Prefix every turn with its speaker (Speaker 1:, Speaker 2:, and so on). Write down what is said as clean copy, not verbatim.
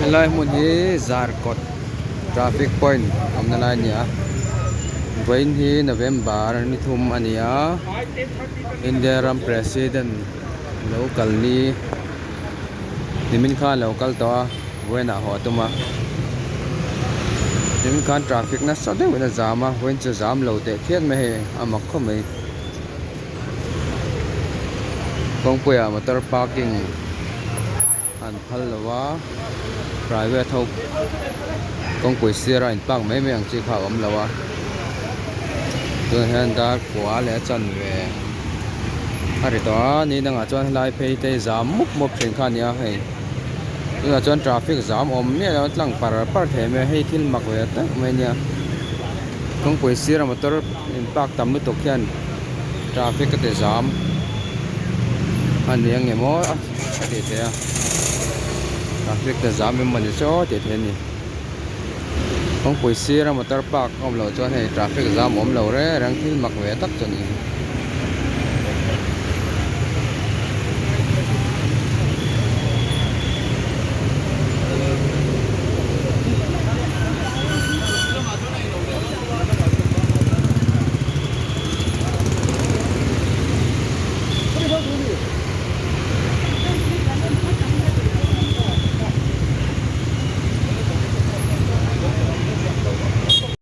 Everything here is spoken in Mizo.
Speaker 1: Helai hmun hi Zarkawt traffic point awmna lai a ni a vawiin hi November ni thum a ni a India ram president lo kal ni nimin khan a lo kal tawh a vawiin ah haw a tum a nimin khan traffic nasa deuhin a zam a vawiin chu zam lo teh phian mai hei a mak khawp mai. Kawngpuiah motor parking an phal lo a private ho kawngpui sira in park mai mai ang chi kha a awm lo a tunah hian dar kua leh a chanve a ri tawh a ni dangah chuan helai phei te hi zam mup mup thin kha a ni a hei tunah chuan traffic zam awm miah lo a tlang par par thei mai a hei thil mak ve tak mai a nia kawngpui sira motor in park tam lutuk hian traffic a ti zam a ni ang em aw a tih theih a traffic ti zam em mawni chu aw tih theih a ni kawngpui sira motor park a awm loh chuan hei traffic zam awm lo reng reng thil mak ve tak chu a ni.